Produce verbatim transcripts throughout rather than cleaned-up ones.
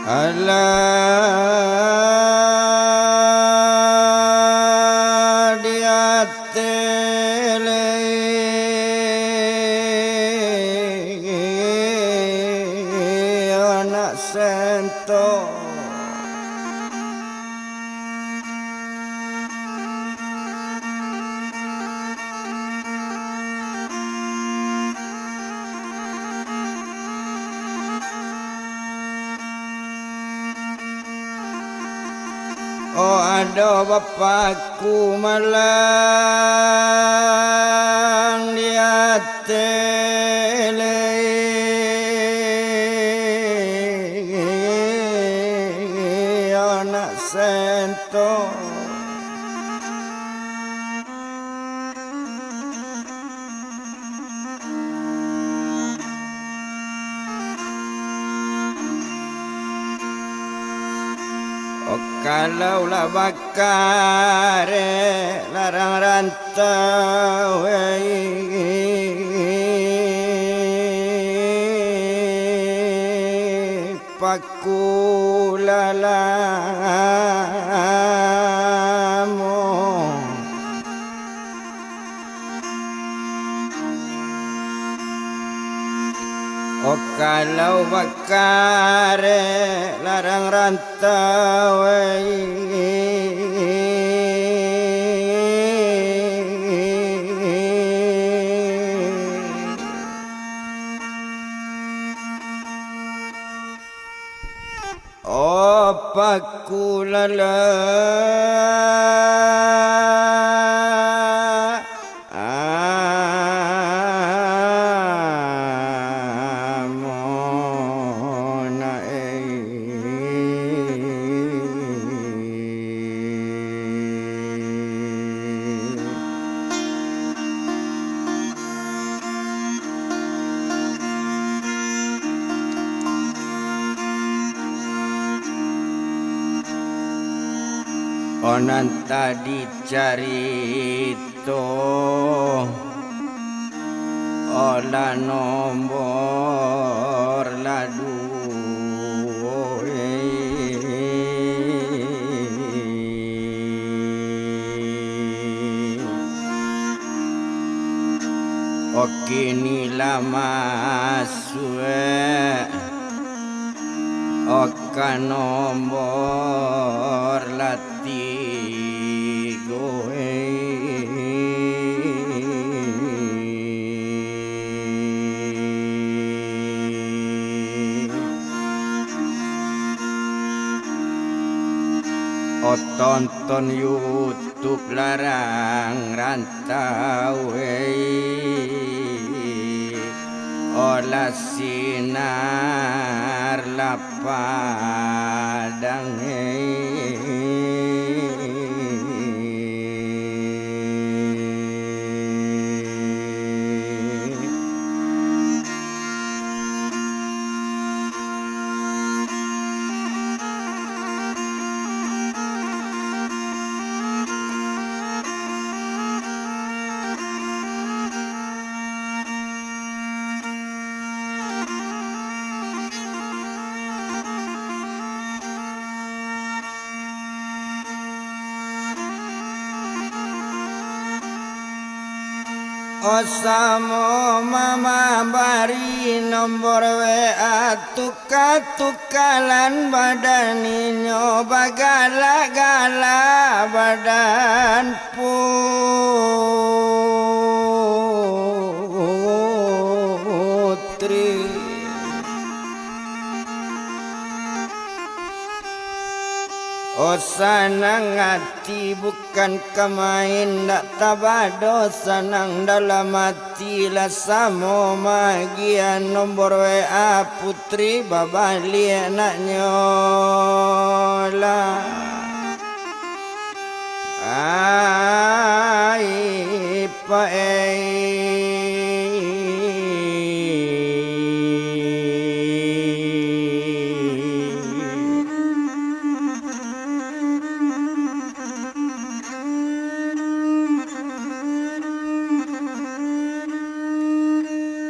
Alah di ateh lai anak sento. Oh, ado bapakku malang di ateh lai anak sento. Oh, kalau lah bakareh larang rantau, paku lah lamo. Oh, kalau bakareh larang rantau, oh, paku lah lamo nak, eh. Oh, nan tadi carito, oh, lah nombor lah duo, eh. Oh, kini lah masuak, oh, ka nombor lah tigo, eh. Oh, tonton YouTube larang rantau, eh. Oh, lah sinar lah padang, eh. Oh, samo mambari nombor W A, tuka-tukalan badan inyo, bagalak-galak badan putri. Oh, sanang ati bukan ka main, ndak taba doh, sanang dalam ati, lah samo maagiah nombor W A putri, babaliak naknyo lah. Ai,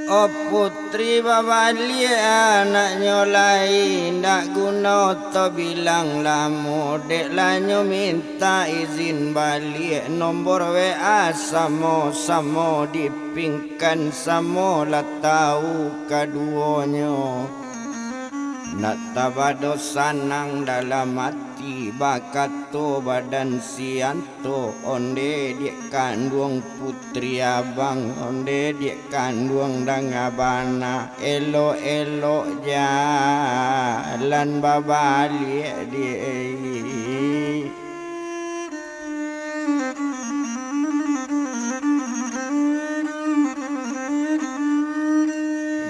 Oh putri babaliak anaknyo lai, ndak guno tabilang lamo, dek lah nyo mintak izin baliak, nombor W A samo-samo dipingkan, samo lah tau kaduonyo. Ndak tabado sanang dalam ati, bakato badan sian to, onde diak kanduang putri abang, onde diak kanduang danga bana, elok-elok jalan babaliak di.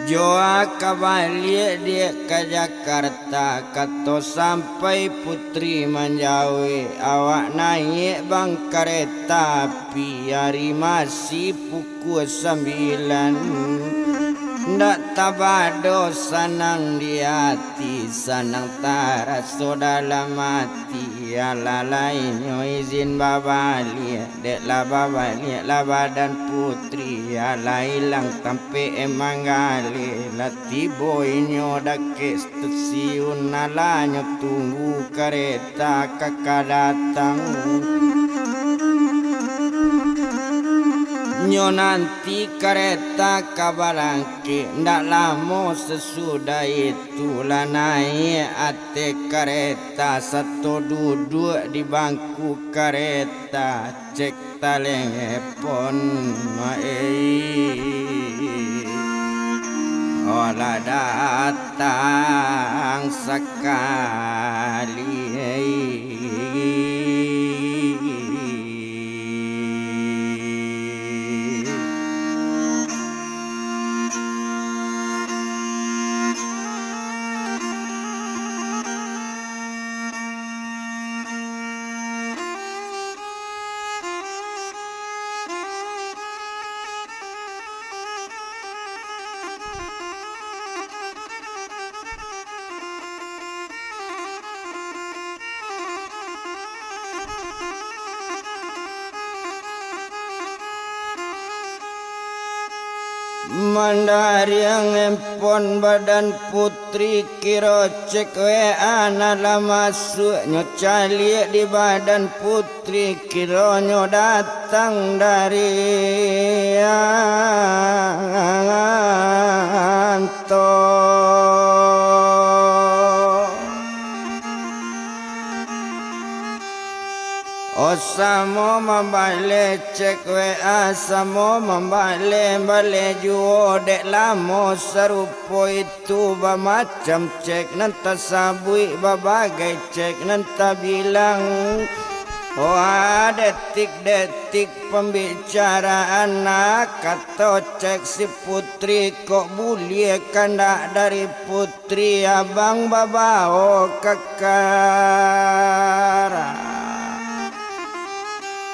Jo a ka baliak diak ka Jakarta. Kato sampai putri manjawek, awak naiak bang kareta api, ari masih pukua sambilan. Ndak tabado sanang di ati, sanang taraso dalam ati. Alah lai nyo izin babaliak, dek lah babaliak lah badan putri, alah ilang tampek manggaleh, lah tibo inyo dakek stasiun, alah nyo tunggu kareta ka, ka datang. Nyo nanti kareta ka barangkek, ndak lamo sasudah itu lah naiak ateh kareta, sato duduak di bangku kareta. Cek talepon, eh, oh lah datang sakali. Mandariang empon badan putri, kiro cek W A nan lah masuak, nyo caliak di badan putri, kironyo datang dari Anto. Oh, samo mambaleh cek W A, samo mambaleh-baleh juo, dek lamo sarupo itu bamacam cek nan tasabuik, babagai cek nan tabilang. Oh, detik-detik pambicaraan, nah, kato cek si putri, kok buliah kandak dari putri. Putri abang babao ka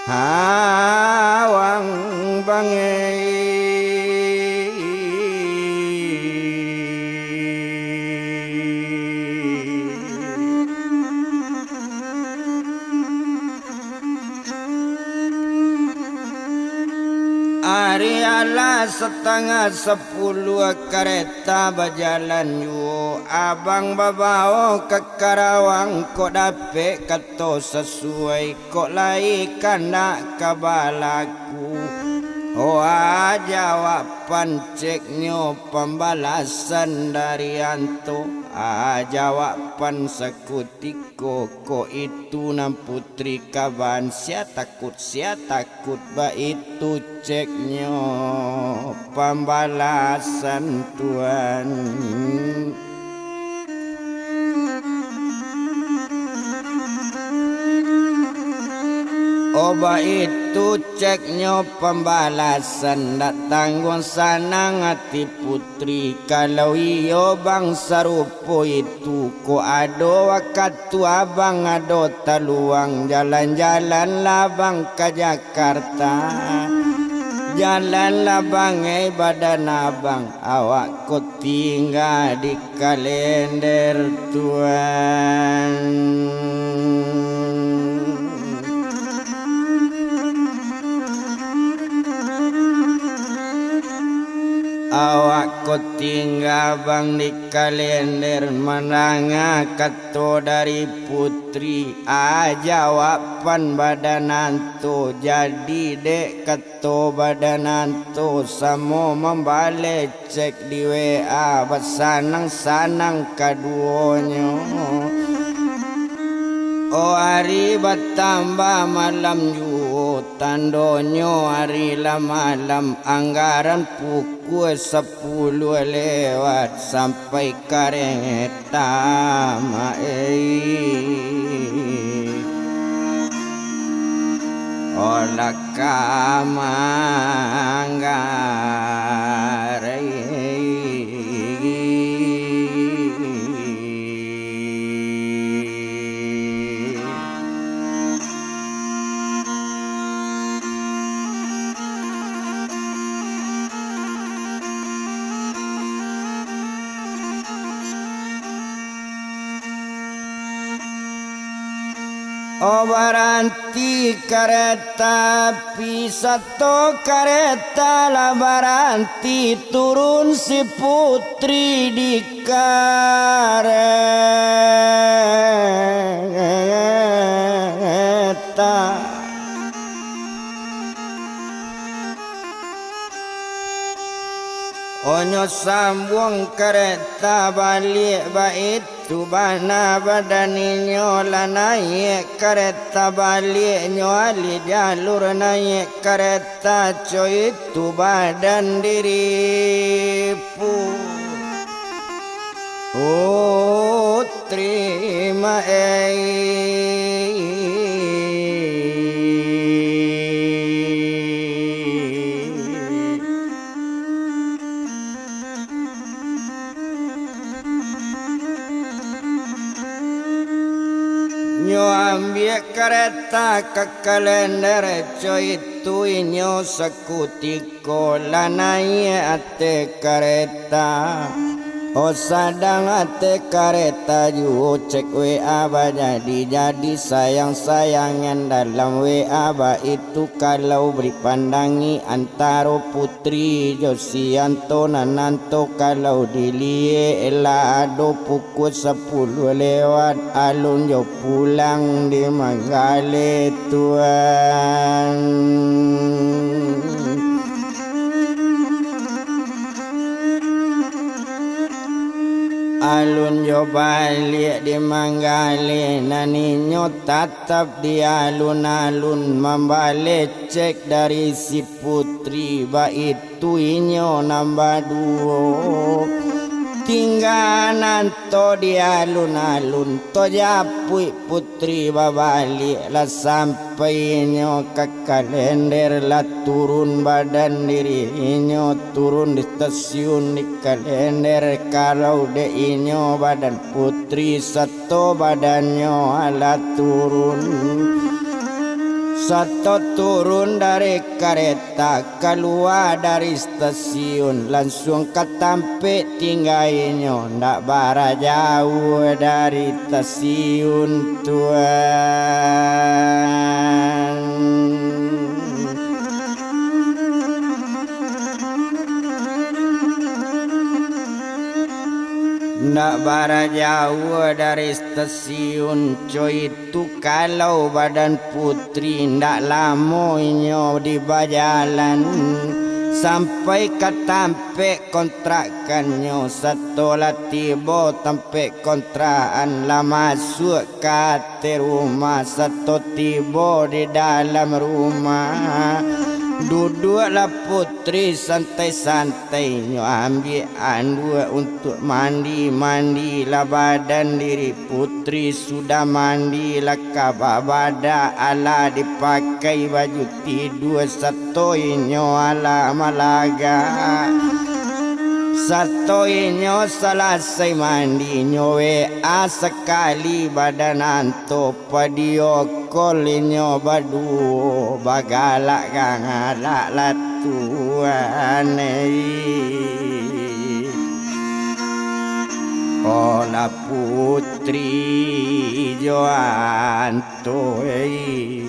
Karawang bangeh. Ari alah satangah sapuluah, kareta bajalan juo. Abang babao ka Karawang, kok dapek kato sasuai, kok lai kandak ka balaku. Oa, jawaban ceknyo pambalasan dari Anto. A, jawaban sakutiko, kok itu nan putri kaban, sia takut, sia takut. Baitu ceknyo pambalasan Tuan. Oh, baitu ceknyo pambalasan, ndak tangguang sanang ati putri. Kalau iyo bang sarupo itu, kok ado wakatu abang ado taluang, jalan-jalanlah bang ka Jakarta. Jalanlah bang, eh, badan abang, awak ko tingga di kalender Tuan. Awak ko tingga bang di kalender, mandanga kato dari putri, a jawaban badan anto, jadi dek kato badan anto, samo mambalecek di W A, basanang-sanang kaduonyo. O ari batambah malam juo, tandonyo ari lah malam, anggaran pukua sapuluah lewat, sampai kareta maei. Olah ka manggarai. Oh, baranti kareta api, sato kareta lah baranti, turun si putri di kareta. Onyo sambuang kareta baliak, baitu bana badan inyo lah naiak kareta baliaknyo, alih jalur naiak kareta, co itu badan diri pu-, putri maei. Nyo ambiak kareta ka kalender, co itu inyo sakutiko lah naiak ateh kareta. Oh, sadang ateh kareta juo, cek W A bajadi-jadi, sayang-sayangan dalam W A, baitu kalau dipandangi antaro putri jo si anto, nan anto kalau diliek lah ado pukua sapuluah lewat, alun jo pulang di manggaleh, Tuan. Alun jo baliak di manggaleh, nan inyo tatap di alun-alun, mambalecek dari si putri, baitu inyo nan baduo. Tingga nan to di alun-alun, to japuik putri babaliak, lah sampai inyo ka kalender, lah turun badan diri inyo, turun di stasiun di kalender, kalau dek inyo badan putri sato badannyo alah turun. Sato turun dari kareta, kalua dari stasiun, lansuang ka tampek tinggainyo, ndak bara jauah dari stasiun, Tuan. Ndak bara jauah dari stasiun, co itu kalau badan putri, ndak lamo inyo di bajalan, sampai ka tampek kontrakannyo. Sato lah tibo tampek kontrakan, lah masuak ka ateh rumah, sato tibo di dalam rumah, duduaklah putri santai-santai, nyo ambiak anduak untuak mandi. Mandi lah badan diri putri, sudah mandi lah ka babadak, alah dipakai baju tidua, sato inyo alah malagak. Sato inyo salasai mandi, nyo W A sakali badan anto, video call inyo baduo, bagalak ka ngalak lah Tuan ei. Olah putri jo anto ei.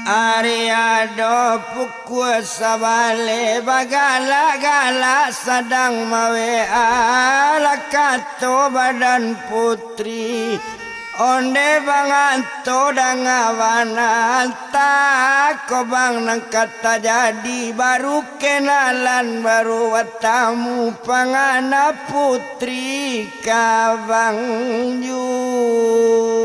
Ari ado pukua sabaleh, bagalak-galak sadang ma-WA, lah kato badan putri. Onde bang Anto danga bana, antah ko bang nan ka tajadi, baru kenalan, baru batamu, pangana putri ka bang juo.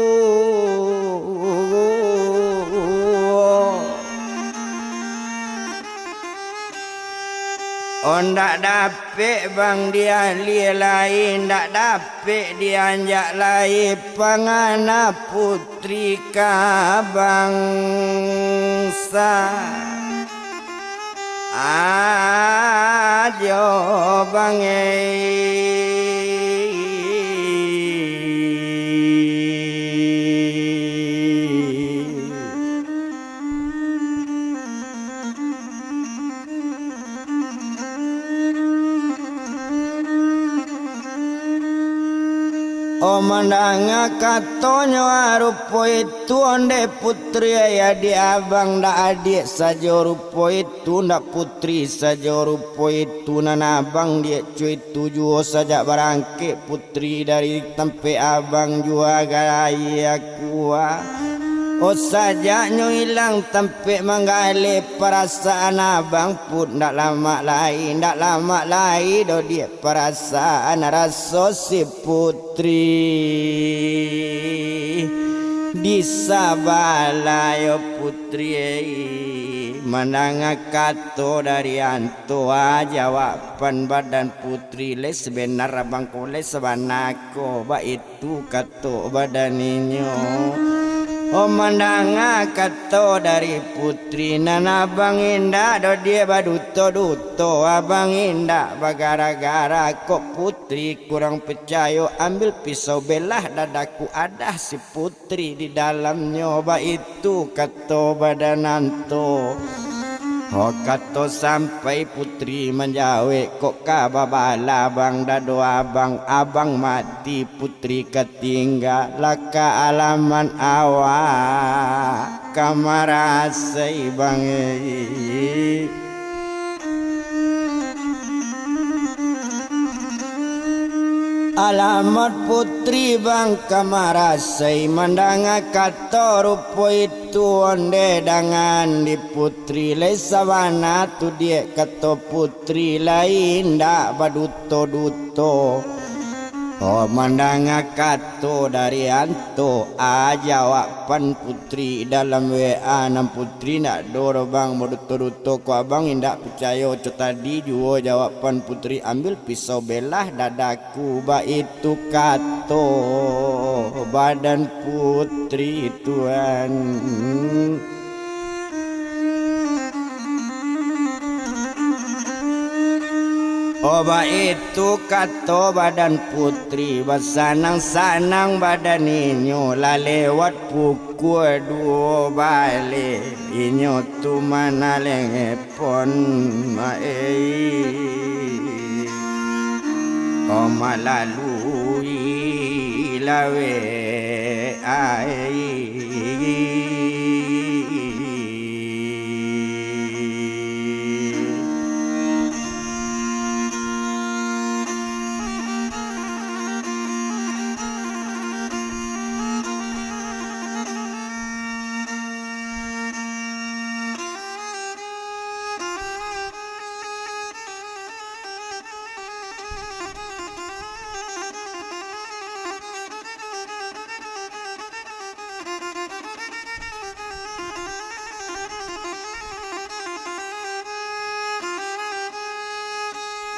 Oh, ndak dapek bang dialiah lai, ndak dapek dianjak lai, pangana putri ka bangsa. Ajo bang ei. Oh, mandanga katonyo, ah, rupo itu, onde putri, ayah di abang, ndak adiak sajo rupo itu, ndak putri sajo rupo itu, nan abang diak cuit tu juo sajak barangkek putri dari tampek abang juo, gaya kua. Oh, sajaknyo ilang tampek manggaleh, parasaan abang pun ndak lamak lai, ndak lamak lai doh diak parasaan raso si putri. Di sabalah yo putri, mandanga kato dari Anto, ah, jawaban badan putri, lai sabenar abang ko, lai sabana ko, baitu kato badan inyo. Oh, mandanga kato dari putri, nan abang indak doh diak baduto-duto, abang indak bagara-gara, kok putri kurang picayo, ambil pisau belah dadaku, adah si putri di dalamnyo, baitu kato badan Anto. Oh, kato sampai putri manjawek, kok ka babala bang dado abang, abang mati putri ka tingga, lah ka alaman awak ka marasai bang ei. Alamat putri bang ka marasai, mandanga kato rupo itu, onde dangan di putri, lai sabana tu diak kato putri, lai indak baduto-duto. Oh, mandanga kato dari Anto, ah, jawaban putri dalam WA, nan putri ndak doh bang baduto-duto, ko abang indak picayo, co tadi juo jawaban putri, ambil pisau belah dadaku, baitu kato badan putri tuan. Oh, baitu kato badan putri, basanang-sanang badan inyo, lah lewat pukua duo baleh, inyo tu manalepon, ma ei. Oh, malalui laweh ai.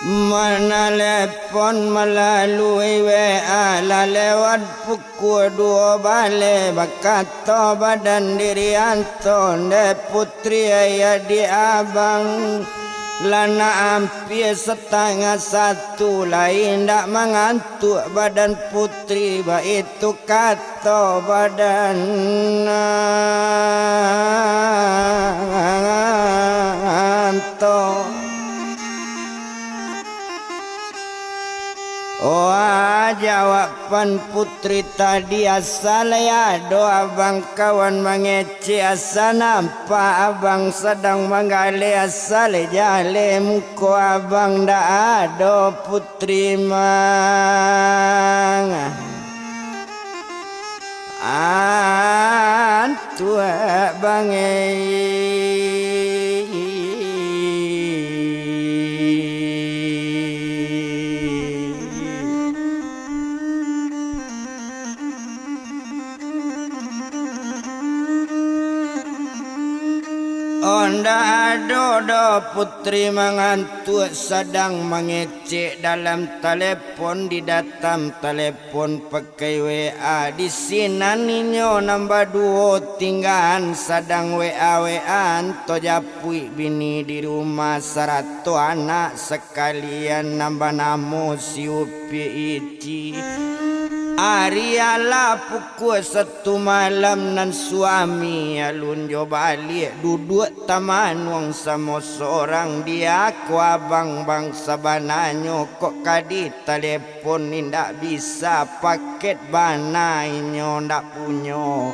Manalepon malalui WA lah lewat pukua duo baleh, bakato badan diri Anto, ndeh putri ayah di abang, lah nak ampia satangah satu, lai indak mangantuak badan putri, baitu kato badan Anto. Oh, jawab Pan putri tadi asa lai ado abang kawan mangecek, asa nampak abang sadang manggaleh, asa lai jaleh muko abang ndak ado putri mang. Antuak bang ei. Ondak ado doh putri mangantuak sadang mangecek dalam talepon, di datam talepon pakai W A. Di sinan inyo nan baduo tinggaan sadang W A-W A-an, to japuik bini di rumah sarato anak sakalian nan banamo si Upiak Ici. Ari alah pukua satu malam nan suami alun jo baliak, duduak tamanuang samo sorang, dia ko abang bang sabananyo kok ka di talepon indak bisa, paket bana inyo ndak punyo.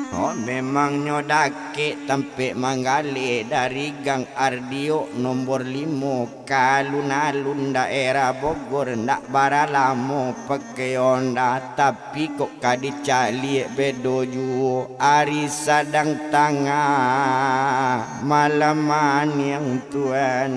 Oh, memang nyo dakek tampek manggaleh dari Gang Ardiok nombor limo ka alun-alun daerah Bogor, ndak bara lamo pakai onda, tapi kok ka dicaliak bedo juo ari sadang tangah malam maniang tuan.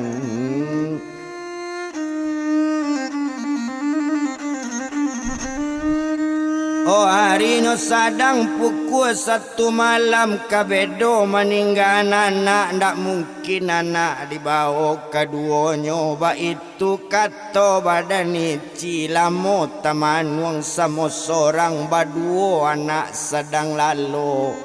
Oh, arinyo sadang pukua satu malam, ka bedo maninggaan anak, ndak mungkin anak dibawo kaduonyo. Baitu kato badan Ici, lamo tamanuang samo sorang, baduo anak sadang lalo.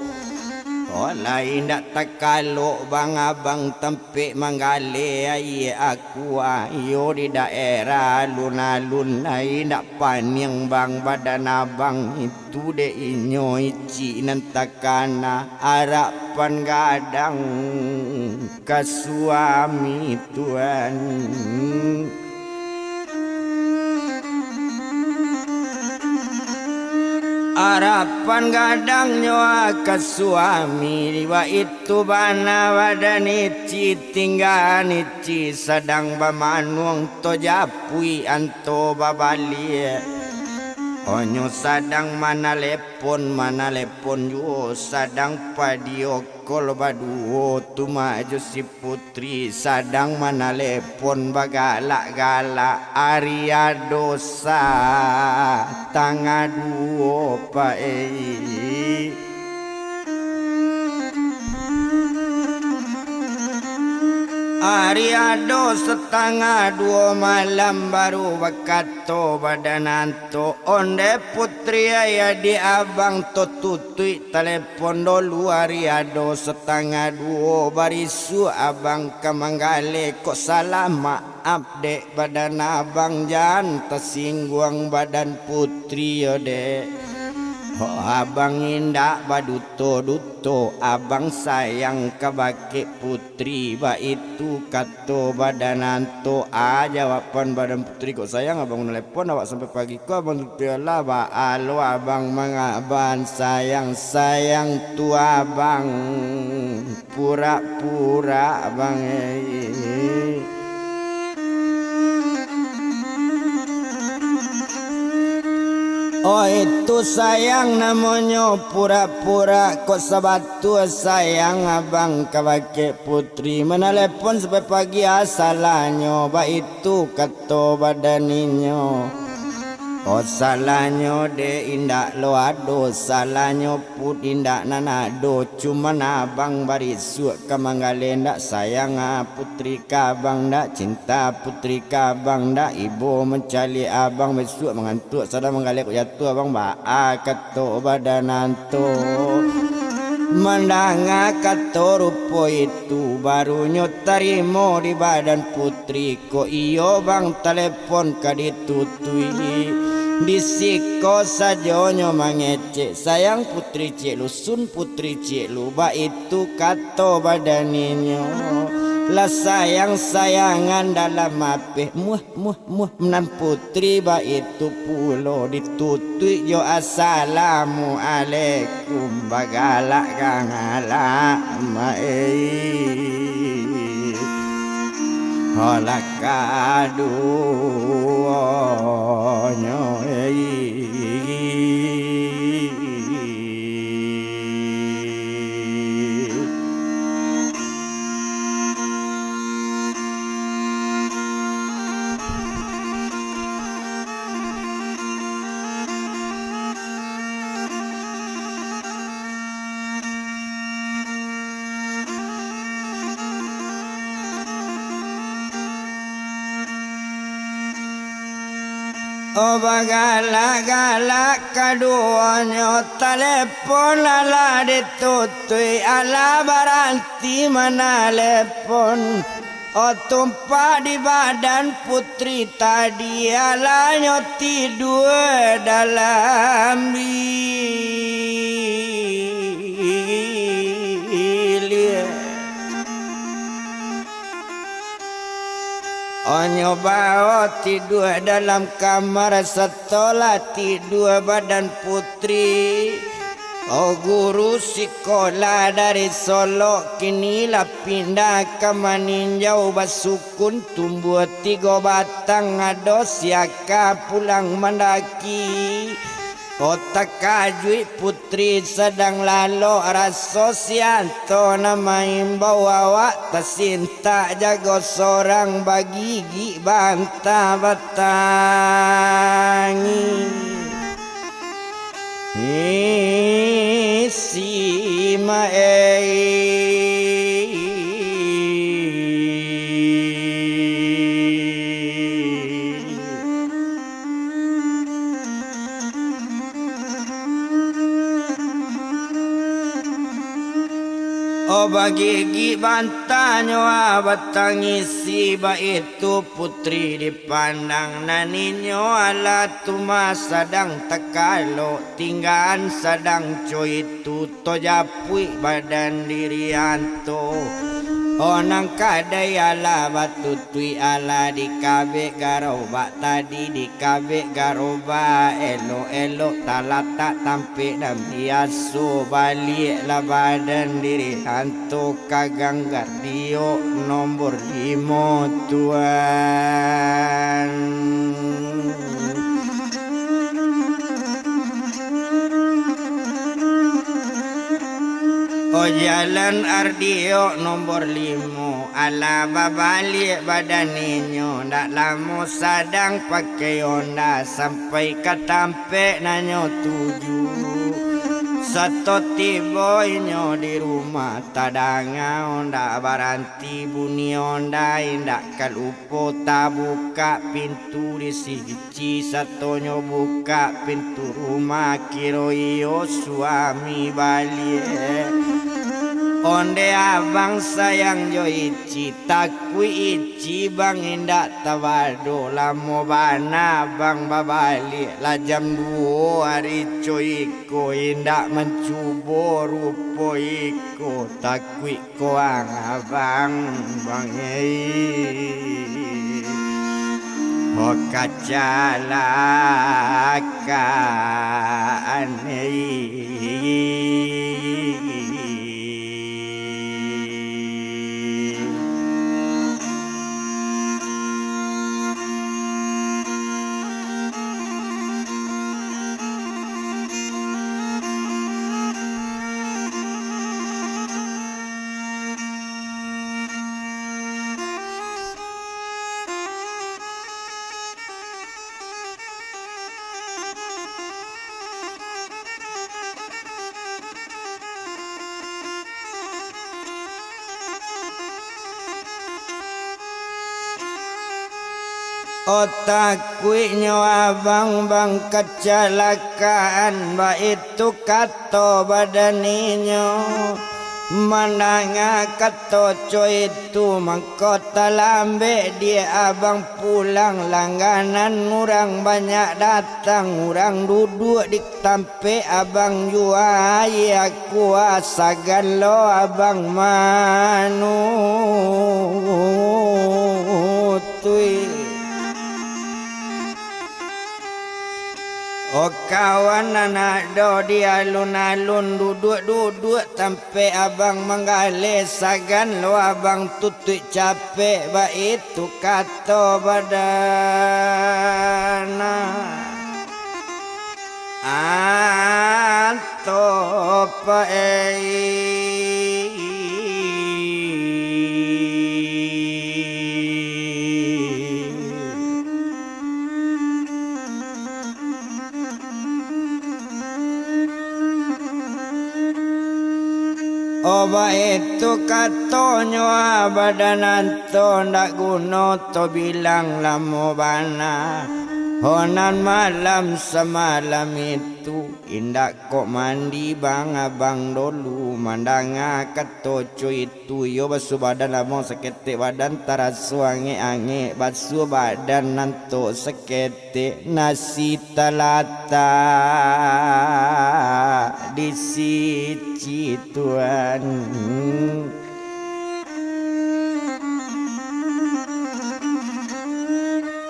Oh, lai indak takalok bang abang tampek manggaleh aia akua, iyo di daerah alun-alun, lai indak paniang bang badan abang itu dek inyo Ici nan takana. Arapan gadang ka suami tuan. Arapan gadangnyo ka suami, baitu bana badan Ici, tinggaan Ici sadang bamanuang, to japuik anto babaliak. Onyo sadang manalepon, manalepon juo, sadang padio kol baduo tu mah jo si Putri, sadang manalepon bagalak-galak, ari ado satangah duo, Pak ei. Ari ado satangah duo malam baru bakato badan anto, ondeh Putri ai, adiak abang to tutuik talepon dolu, ari ado satangah duo, barisuak abang ka manggaleh, kok salah maaf dek badan abang, jan tasingguang badan Putri yo dek. Ho, abang indak baduto-duto, abang sayang kabake Putri, baitu kato badan anto. A, jawaban badan Putri, kok sayang abang nalepon awak sampai pagi ko, abang tutuik lah, baa lo abang mangaban, sayang-sayang tu abang. Purak-purak bang ei. Oh, itu sayang namonyo, purak-purak, kok sabatua sayang abang kabake Putri. Manalepon sampai pagi, a salahnyo, baitu kato badan inyo. Oh, salahnyo dek indak lo ado, salahnyo Put indak nan ado, cuman abang barisuak ka manggaleh, ndak sayang a Putri ka abang, ndak cinta Putri ka abang, ndak ibo mancaliak abang, bisuak mangantuak sadang manggaleh, kok jatuah abang, baa kato badan anto. Mandanga kato rupo itu, barunyo tarimo di badan Putri. Kok iyo bang, talepon ka ditutuik. Di siko sajonyo mangecek, sayang Putri ciek lu, sun Putri ciek lu, baitu kato badan inyo. Lah sayang-sayangan dalam apeh, muah, muah, muah, nan putri baitu pulo ditutuik jo assalamualaikum, bagalak ka ngalak, maeh. Alah kaduonyo, eh. Oh, bagalak-galak kaduonyo, talepon alah ditutuik, alah baranti manalepon. Oh, tumpak di badan putri tadi, alah nyo tidua dalam biliak. Onyo bao tidua dalam kamar, satolah tidua badan putri. Oh, guru sikolah dari Solok kini lah pindah ka Maninjau, basukun tumbuah tigo batang, ado siaka pulang mandaki. Oh, takajuik putri sadang lalok raso, si Anto nan maimbau awak tasintak jago sorang, bagigik banta batangih. Isi maeh. Oh, bagigik bantanyo, ah, batangih si baitu putri dipandang. Nan inyo alah tu mah sadang takalok, tinggaan sadang co itu, tajapuik badan diri Anto. Oh, nan kadai alah batutuik, alah dikabek garobak tadi, dikabek garobak elok-elok, talatak tampek nan biaso, baliaklah badan diri Anto ka gang Gardiok nombor limo, tuan. Oh, jalan Ardiok nombor limo, alah babaliak badan inyo, ndak lamo sadang pakai onda, sampai ka tampek nan nyo tuju. Sato tibo inyo di rumah, tadanga onda baranti bunyi onda, indak ka lupo tabukak pintu di si Ici, satonyo bukak pintu rumah, kiro iyo suami baliak. Ondeh abang sayang jo Ici, takuik Ici bang indak tabado, lamo bana abang babaliak, lah jam duo ari co iko, indak mancubo rupo iko, takuik Koang abang bang ei, oh kacalakaan ei. Oh, takuiknyo abang bang kacalakaan, baitu kato badan inyo. Mandanga kato co itu, mangko talambek diak abang pulang. Langganan urang banyak datang, urang duduak di tampek abang jua, aia kuah sagan lo abang manutuik. O kawan, anak do di alun-alun, duduak-duduak tampek abang manggaleh, sagan lo abang tutuik capek, baitu kato badana. Anto paei. O baitu katonyo, badan anto ndak guno to bilang, lamo bana. Ho nan malam samalam itu, indak kok mandi bang abang dolu, mandanga kato co itu, iyo basuah badan lamo saketek, badan taraso angek-angek, basuah badan anto saketek, nasi talatak di sici tuan.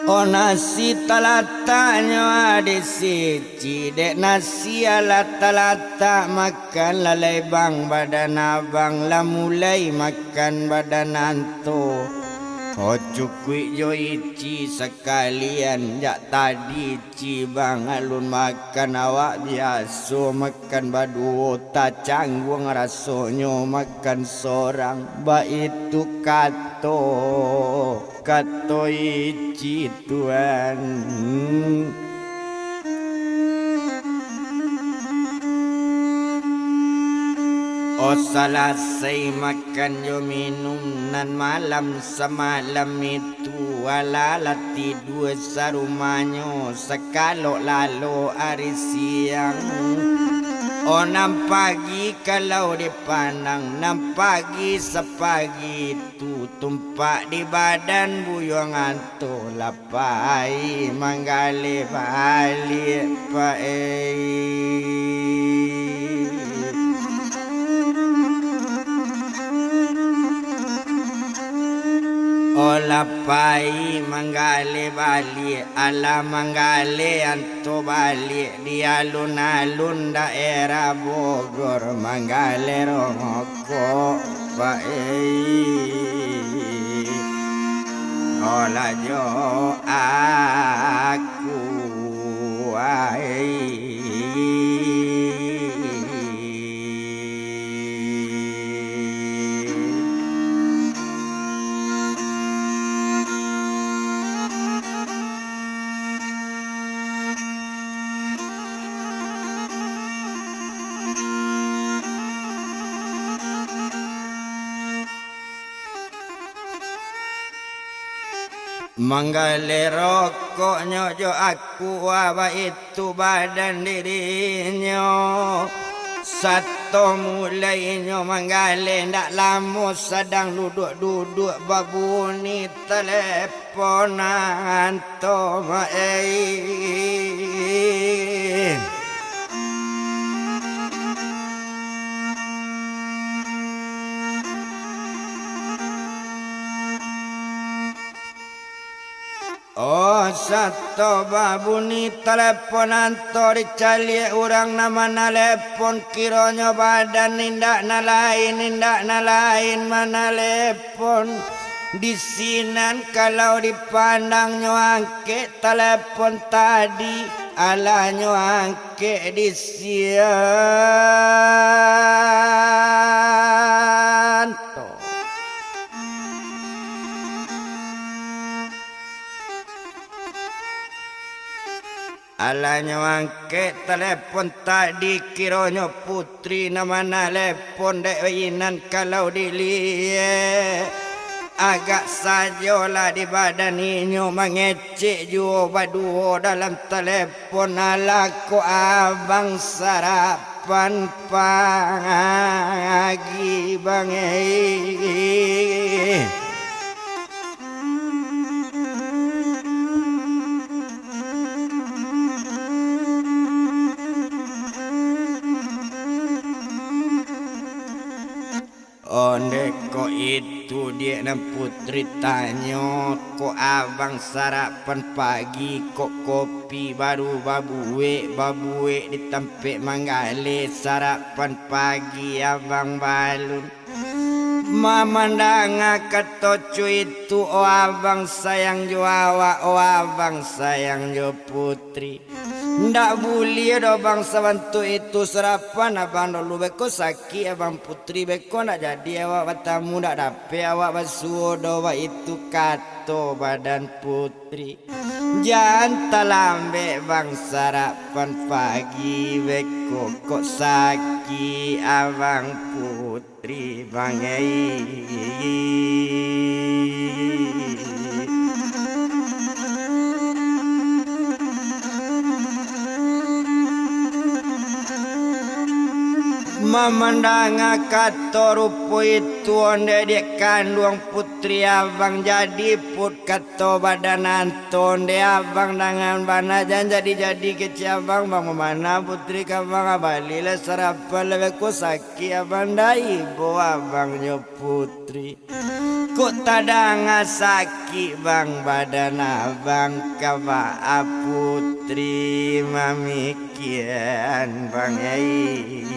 O nasi talataknyo di sici, dek nasi alah talatak, makan lalai bang badan abang, lah mulai makan badan anto. O cukuik jo ici sakalian, jak tadi ci bang alun makan, awak biaso makan baduo, tacangguang rasonyo makan sorang, baitu kato, kato ici tuan. O salasai makan jo minum nan malam samalam itu, alah lah tidua sarumahnyo, sakalok lalok ari siang. O nan pagi kalau dipandang, nan pagi sapagi itu, tumpak di badan buyuang anto, lapai manggaleh baliak paei. O lapai manggaleh baliak, alah manggaleh anto baliak di alun-alun daerah Bogor, manggaleh rongokok paei. Olah jo aku ai. Manggaleh rokoknyo jo aku, baitu badan dirinyo. Sato mulainyo manggaleh, ndak lamo sadang duduak-duduak babunyi telepon anto maei. Oh, sato babunyi telepon anto, dicaliak urang nan manalepon, kironyo badan indak nan lain, indak nan lain manalepon. Di sinan kalau dipandang nyo angkek telepon tadi, alah nyo angkek di sian to. Alah nyo angkek telepon tadi, kironyo putri nan manalepon dek inan kalau diliek. Agak sajo lah di badan inyo mangecek juo baduo dalam telepon, alah ko abang sarapan pang. pagi, Bang, eh. Ondeh kok itu, Diak, nan Putri tanyo, kok abang sarapan pagi, kok kopi baru babuek, babuek di tampek manggaleh, sarapan pagi abang balun. Mamandanga kato cuitu, o abang sayang jo awak, o abang sayang jo Putri. Ndak buliah doh, Bang, sabantuak itu, sarapan abang dulu, beko sakik abang Putri, beko ndak jadi awak batamu, ndak dapek awak basuo doh, baitu kato badan Putri. Jan talambek, Bang, sarapan pagi, beko kok sakik abang Putri. Putri bangai. Mamandanga kato rupo itu, ondeh dek kanduang Putri abang, jadi put kato badan anto, ondeh abang dangan bana jan jadi-jadi kecek abang, bang, mamana Putri ka bang, abalilah sarapan, labiah ko sakik abang, dai bo abang nyo Putri. Kok tadanga sakik bang badan abang, ka baa Putri mamikian bang ai.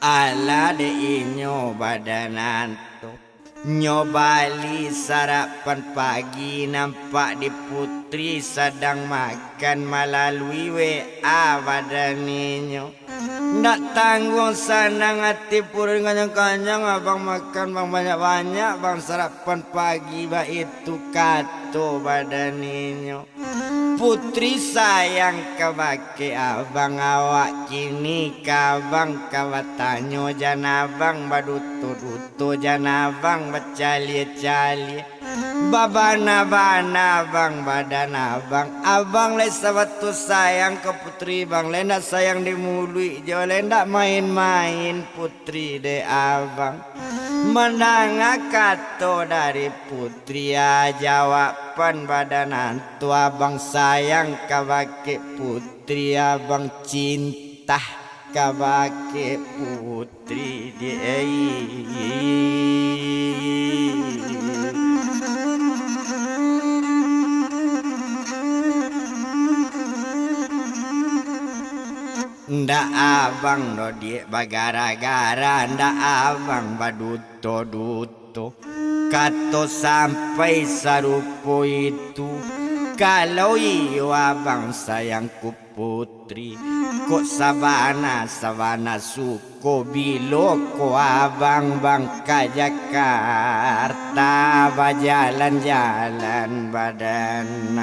Alah dek inyo badan anto. Nyo bali sarapan pagi, nampak di Putri sadang makan malalui W A badan inyo. Ndak tangguang sanang ati Putri, kanyang-kanyang abang makan bang, banyak-banyak bang sarapan pagi, baitu kato badan inyo. Putri sayang kabake abang, awak kini ka abang ka batanyo, jan abang baduto-duto, jan abang bacalie-calie, babana-bana abang badan abang. Abang lai sabatua sayang ka Putri bang, lai ndak sayang di muluik jo, lai ndak main-main Putri dek abang. Mandanga kato dari Putri, a jawaban badan anto, abang sayang kabake Putri, abang cinta kabake Putri di. Ndak abang doh diak bagara-gara, ndak abang baduto-duto. Kato sampai sarupo itu, kalau iyo abang sayang ku Putri, kok sabana-sabana suko bilo ko abang bang ka Jakarta bajalan-jalan badan.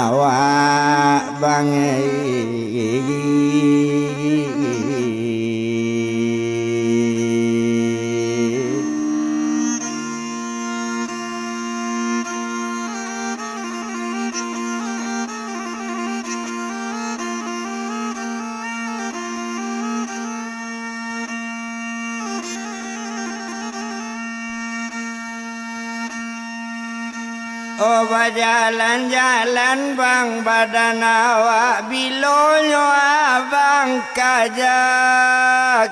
Awak bang. Oh, bajalan-jalan bang badan awak, bilonyo abang ka Jakarta.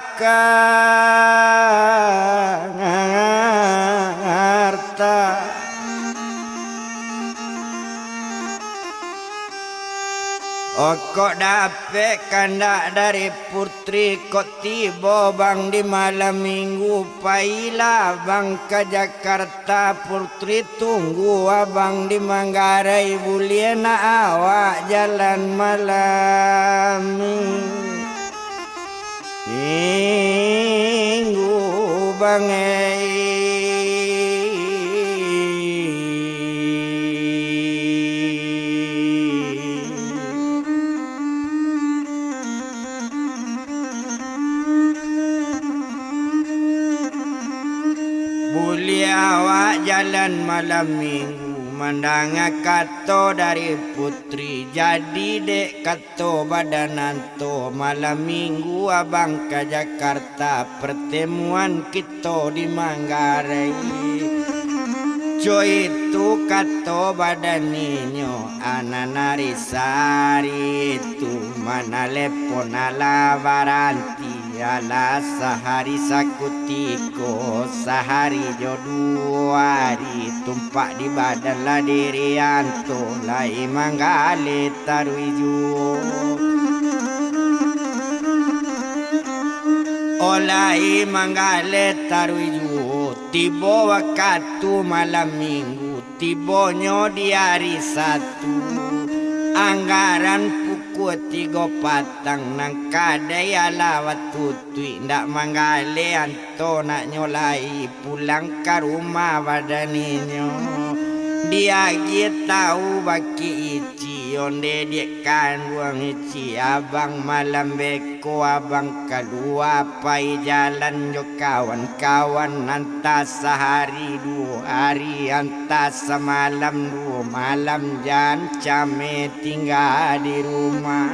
Okok dapek kandak dari Putri, kok tibo bang di malam minggu, pailah bang ka Jakarta, Putri tunggu abang di Manggarai, buliah nak awak jalan malam minggu bang ai. Jalan malam minggu, mandanga kato dari putri, jadi dek kato badan anto, malam minggu abang ka Jakarta, pertemuan kito di Manggarai. Co itu kato badan inyo, anan ari sahari tu, manalepon alah baranti. Alah sahari sakutiko, sahari jo duo ari, tumpak di badan lah diri anto, lai manggaleh taruih juo. Oh, lai manggaleh taruih juo, tibo wakatu malam minggu, tibonyo di ari Satu. Anggaran pukua tigo patang, nan kadai alah batutuik, ndak manggaleh anto naknyo lai pulang ka rumah badan inyo. Diagiah tahu bakeh Ici, onde diak kanduang Ici, abang malam beko abang kalua pai jalan jo kawan-kawan, antah sahari duo ari, antah samalam duo malam, jan cameh tingga di rumah.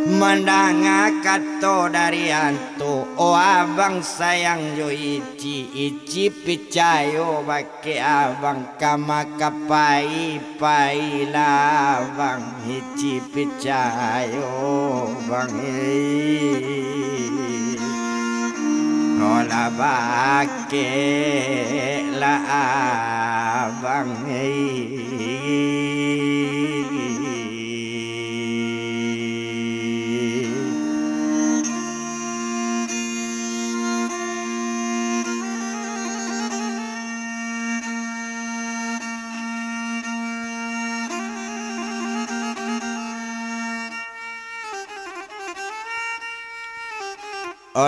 Mandanga kato dari anto, oh abang sayang jo Ici, Ici picayo bakeh abang, ka ma ka pai, pailah abang, Ici picayo bang, eh. Olah bakeh lah abang, eh.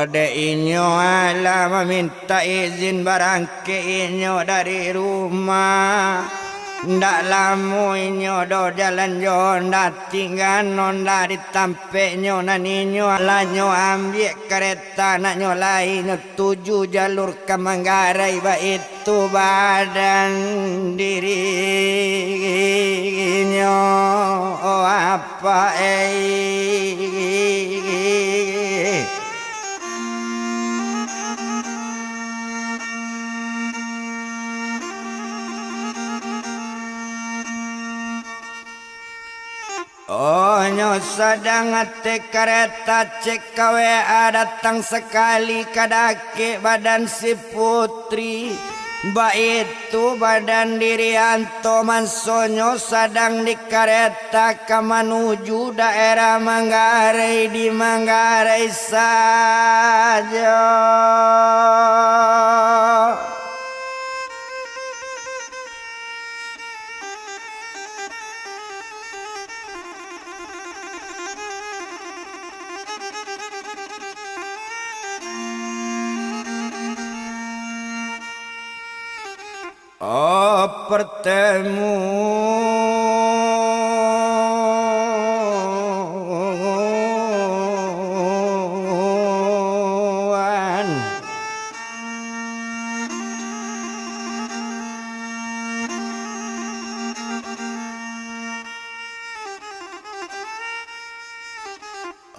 Dek inyo alah mamintak izin barangkek inyo dari rumah. Ndak lamo inyo doh jalan jo Honda, tingga Honda di tampeknyo, nan inyo lah nyo ambiak kareta, nak nyo lai nyo tuju jalur ka Manggarai, baitu badan dirinyo, oh apak ei. Oh, nyo sadang ateh kareta, cek ka W A datang sakali ka dakek badan si putri. Baitu badan diri anto mansonyo sadang di kareta ka manuju daerah Manggarai, di Manggarai sajo. Oh, pertemuan.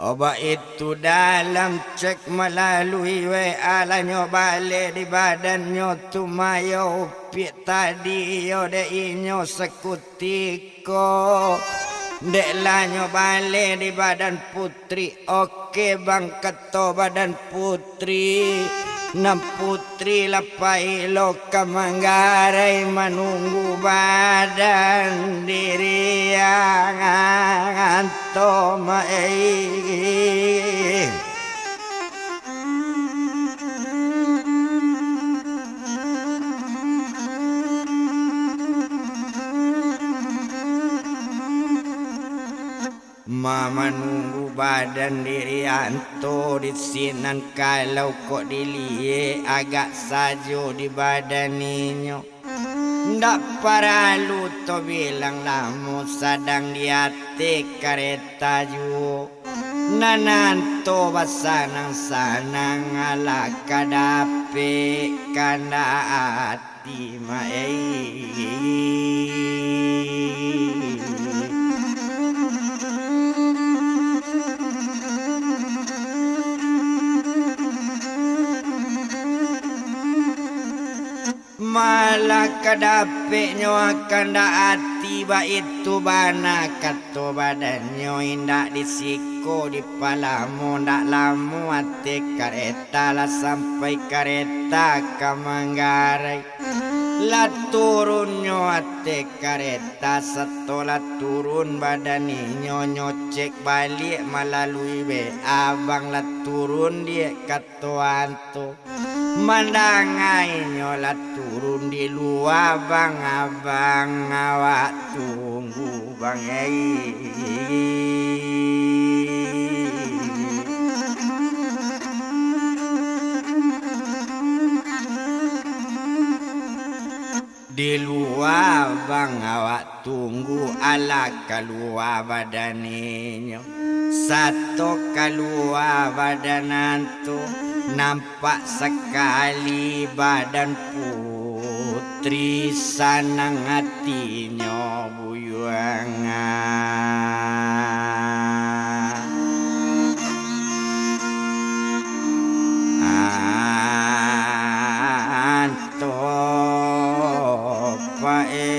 Oh, baitu dalam cek malalui W A, lah nyo baleh di badannyo tu, mayo upiak tadi yo dek inyo sakutiko. Dek lah nyo baleh di badan putri, oke bang, kato badan putri. Nan putri lah pai lo ka Manggarai manunggu badan diri anto mai. Ma-, manunggu badan diri anto di sinan, kalau kok diliek agak sajo di badan inyo. Ndak paralu to bilang lamo sadang di ateh kareta juo. Nan anto basanang-sanang alah ka dapek kandak Timaei. Malah kadapeknyo kandak ati, baitu bana kato badannyo, indak di siko di palamo, ndak lamo ateh kareta lah sampai kareta ka Manggarai. Lah turunnyo ateh kareta, sato lah turun badan inyo, nyocek baliak malalui be abang, lah turun diak kato anto. Mandanga inyo lah turun di lua, bang, abang, awak tunggu. Bang ei. Di lua bang awak tunggu, alah kalua badan inyo. Sato kalua badan anto, nampak sakali badan putri, sanang atinyo buyuang. Anto pae.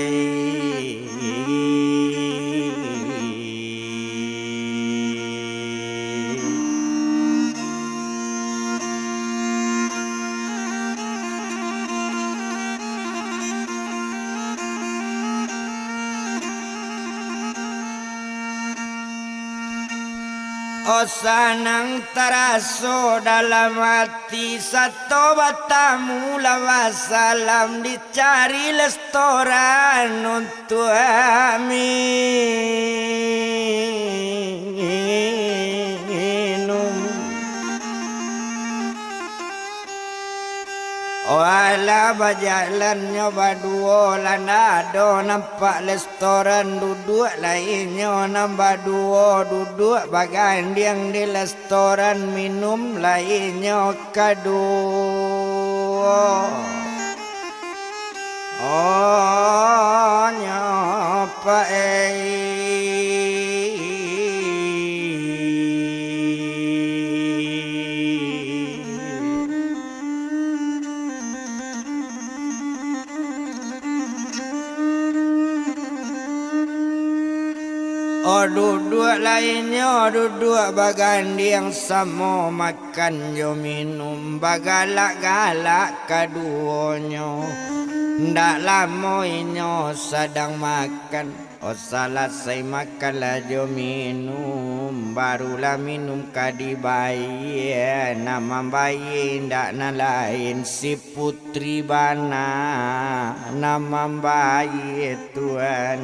Oh, sanang taraso dalam ati, sato batamu lah basalam, dicari restoran untuak minum. Walah bajalannyo baduo, lah ndak ado nampak restoran, duduak lah inyo nan baduo, duduak bagandiang di restoran, minum lah inyo kaduo. Oh, nyo pae. Oh, duduak lah inyo, duduak bagandiang samo makan jo minum, bagalak-galak kaduonyo. Ndak lamo inyo sadang makan. Oh, salasai makan lah jo minum, barulah minum ka dibayie. Nan mambayie indak nan lain, si putri bana nan mambayie, tuan.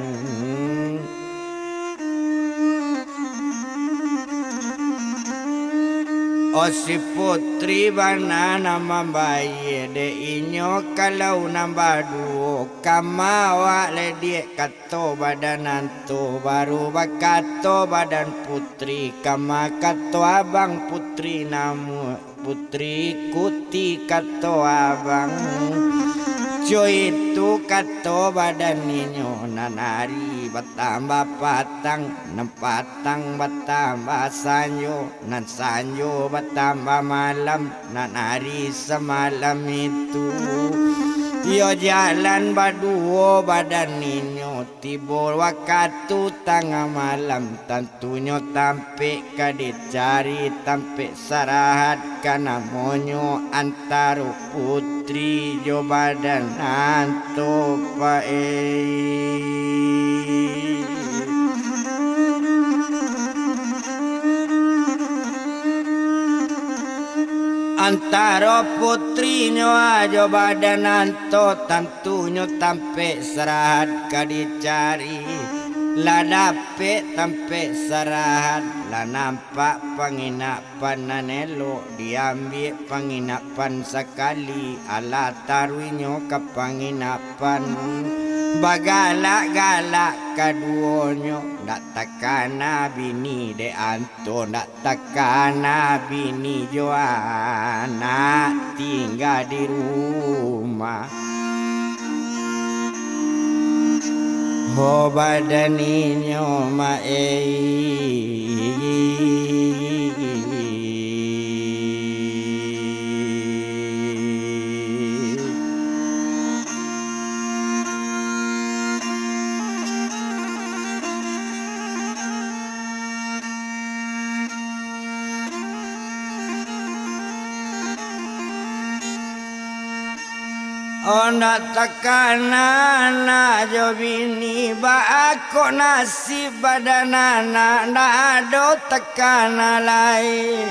Oh, si putri bana nan mambayie, dek inyo kalau nan baduo, kama awak lediak ka kato badan anto, baru bakato badan putri, kama kato abang putri namuah, putri ikuti kato abang. Jo itu kato badan inyo, nan ari batambah patang, nan patang batambah sanjo, nan sanjo batambah malam, nan ari samalam itu. Iyo jalan baduo badan inyo, tibo wakatu tangah malam, tantunyo tampek ka dicari, tampek sarahat ka namonyo antaro putri jo badan anto pae. Antaro putrinyo jo badan anto, tantunyo tampek sarahat ka dicari. Lah dapek tampek sarahat, lah nampak panginapan nan elok, diambiak panginapan sakali, alah taruihnyo ka panginapan. Bagalak-galak kaduonyo, ndak takana bini dek anto, ndak takana bini jo anak tingga di rumah. Ho badan inyo ma-ei. Ondak takana anak jo bini, baa kok nasib badan anak, ndak ado takana lai.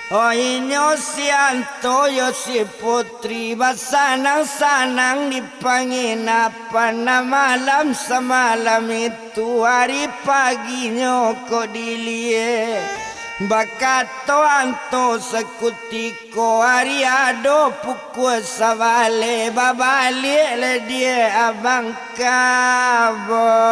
Oh, inyo si Anto yo si Putri, basanang-sanang di panginapan, nah malam samalam itu, ari paginyo kok dilie. Bakato Anto sakutiko, ko ari ado pukua sabaleh, babaliak lah diak abang ka Bogor.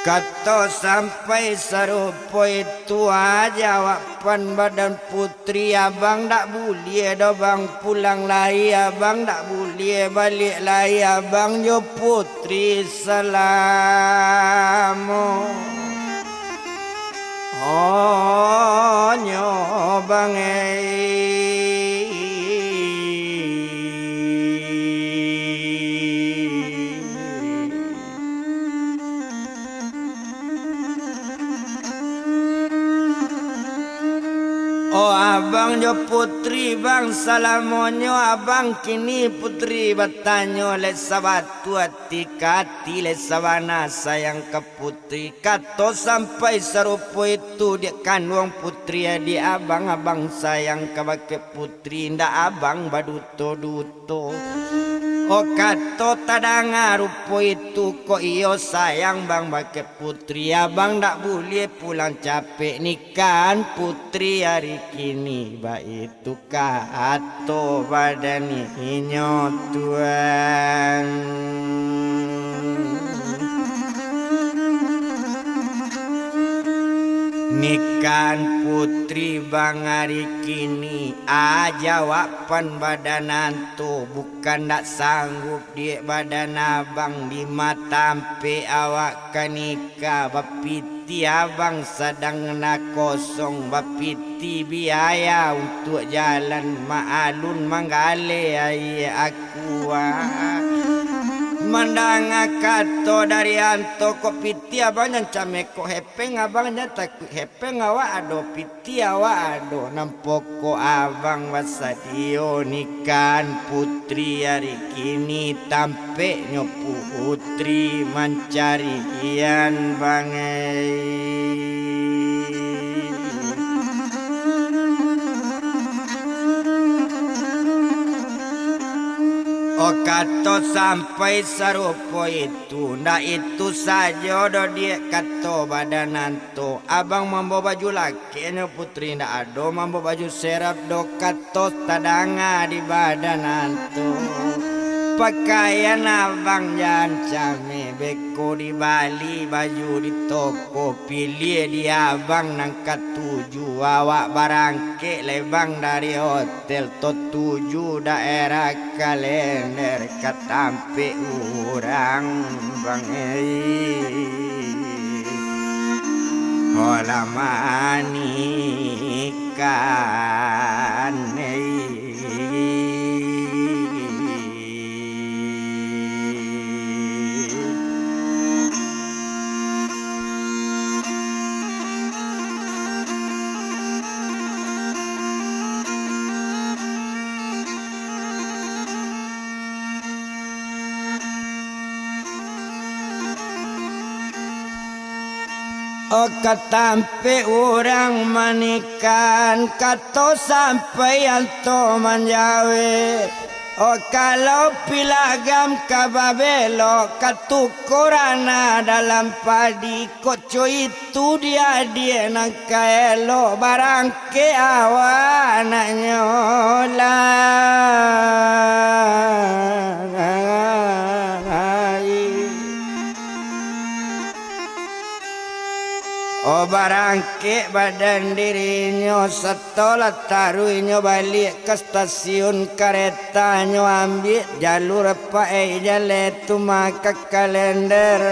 Kato sampai sarupo itu, ah, jawab pan badan Putri, abang dak buliah doh bang pulang lai, abang dak buliah baliak lai, abang jo Putri salamo onyo bang ei. Oh, abang jo Putri, bang, salamonyo abang kini, Putri batanyo, lai sabatu ati ka ati, lai sabana sayang ka Putri. Kato sampai sarupo itu, diak kanduang Putri, adiak abang, abang sayang kabake Putri, indak abang baduto-duto. Oh, kato tadanga rupo itu, kok iyo sayang bang bakeh Putri, abang dak buliah pulang capek, nikahan Putri ari kini, baitu kato badan inyo tuan. Nikahan Putri bang ari kini, ah, jawab pan badan Anto, bukan dak sanggup diak badan abang, dima tampek awak ka nikah, bapiti abang sadang nan kosong, bapiti biaya untuak jalan, maalun manggaleh aia kuah. Mandanga kato dari Anto, kok pitih abang jan cameh, kok hepeng abang jan takuik, hepeng awak ado, pitih awak ado, nan pokok abang basadio nikahan Putri ari kini, tampeknyo Putri mancarian bang ei. Oh, kato sampai sarupo itu, ndak itu sajo doh diak kato badan Anto, abang mambawa baju lakeknyo Putri, ndak ado mambawa baju serep doh, kato tadanga di badan Anto. Pakaian abang jan cameh, beko dibali baju di toko, piliah di abang nan katuju, awak barangkek lai bang dari hotel. Tel tatuju daerah Kalender, ka tampek urang bang ei. Holah manikan ei. Oh, ka tampek urang manikan, kato sampai Anto manjawe. Oh, kalau pilagam ka babelok, ka tukua ranah dalam padi, kok co itu diadiak nan ka elok, barangkek awak anaknyo lai. Oh, barangkek badan dirinyo, sato lah taruihnyo baliak ka stasiun karetanyo, ambiak jalur paek jaleh tu mah ka kalender.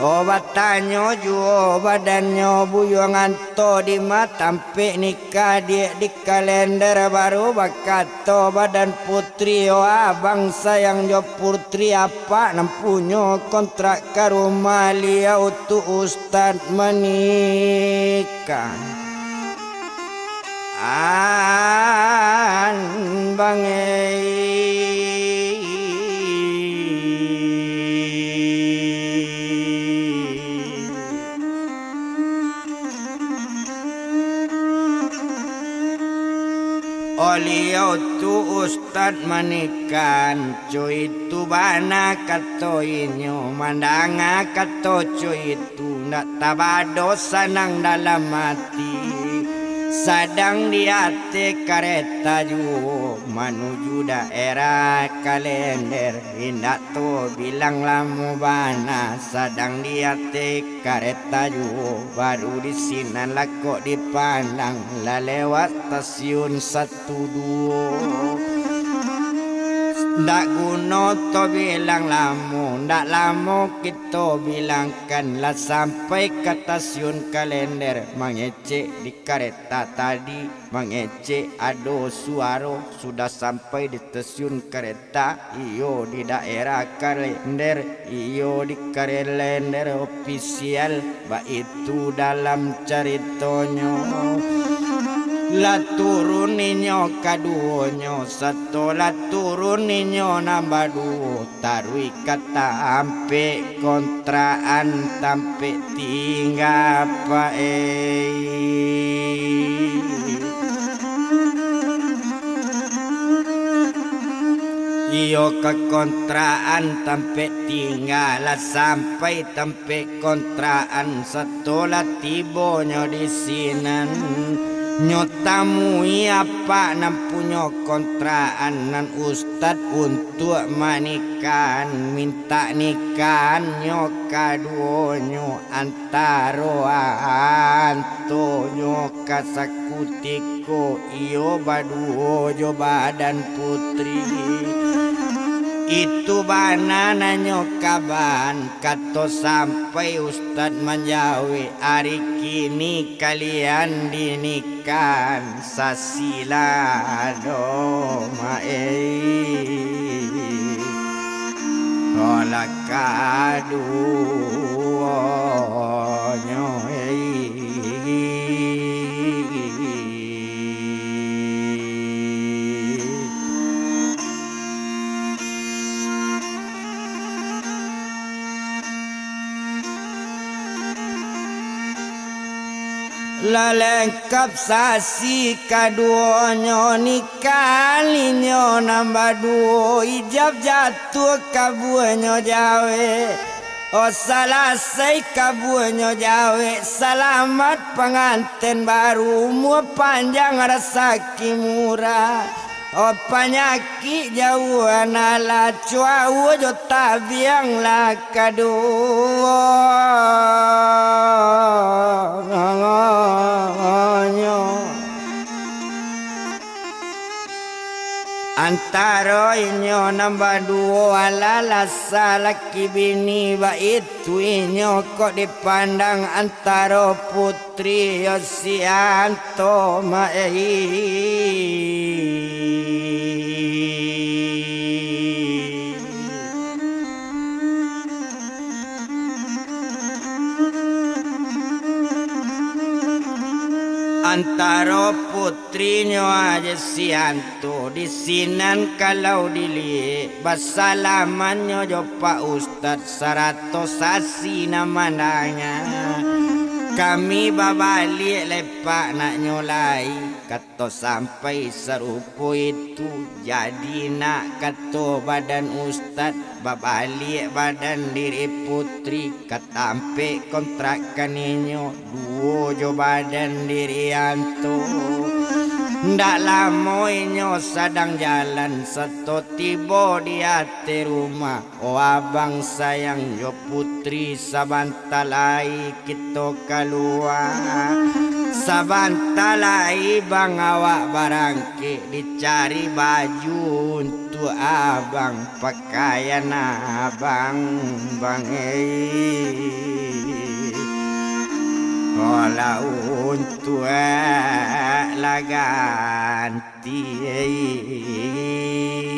Oh, batanyo juo badannyo, Buyuang Anto, dima tampek nikah diak di kalender? Baru bakato badan putri, oh, abang sayang jo putri, apak nan punyo kontrak ka rumah liau tu, Ustad manikah. An bangai. Oliau tu Ustad manikah, cuy, tu bana kato inyo, mandanga kato cuy tu, ndak tabado sanang dalam ati. Sadang di ateh kareta juo manuju daerah kalender, indak tabilang lamo bana. Sadang di ateh kareta juo, baru di sinan lah kok dipandang, lah lewat stasiun satu duo. Ndak guno tabilang lamo, ndak lamo kito bilangkan, lah sampai ka stasiun kalender, mangecek di kareta tadi, mangecek ado suaro, sudah sampai di stasiun kareta, iyo di daerah kalender, iyo di kalender ofisial. Baitu dalam caritonyo. Lah turun inyo kaduonyo, sato lah turun inyo nan baduo, taruih ka tampek kontrakan, tampek tingga paek. Iyo ka kontrakan, tampek tingga, lah sampai tampek kontrakan, sato lah tibonyo di sinan, nyo tamui apak nan punyo kontrakan, nan ustad untuak manikahan, mintak nikahannyo kaduonyo, antaro Anto jo ka sakutiko iyo baduo jo badan putri. Itu bana nanyo kaban, kato sampai ustad manjawek, ari kini kalian dinikahan, sasilah do maek. Lah kaduonyo, lah lengkap sasi kaduonyo, nikah inyo nan baduo, ijab jatuah kabuanyo jawek. Oh, salasai kabuanyo jawek, salamat panganten baru, umua panjang rasaki murah. Oh, panyakik jauah nan lah, cuawo jo tabiang lah kaduonyo. Antaro inyo nan baduo, alah lah salaki bini, baitu inyo kok dipandang antaro putri yo si Anto maek. Antaro putrinyo aja si Anto, di sinan kalau diliek, basalamannyo jo Pak Ustad sarato sasi nan mandanga. Kami babaliak lai, Pak, naknyo lai. Kato sampai sarupo itu, jadi nak, kato badan ustad, babaliak badan diri putri ka tampek kontrakan inyo duo jo badan diri Anto. Ndak lamo inyo sadang jalan, sato tibo di ateh rumah. O abang sayang jo putri, sabanta lai kito kalua. Sabanta lai bang awak barangkek, dicari baju untuak abang pakaian abang, bang, eh. Kalau untuak lah ganti, eh.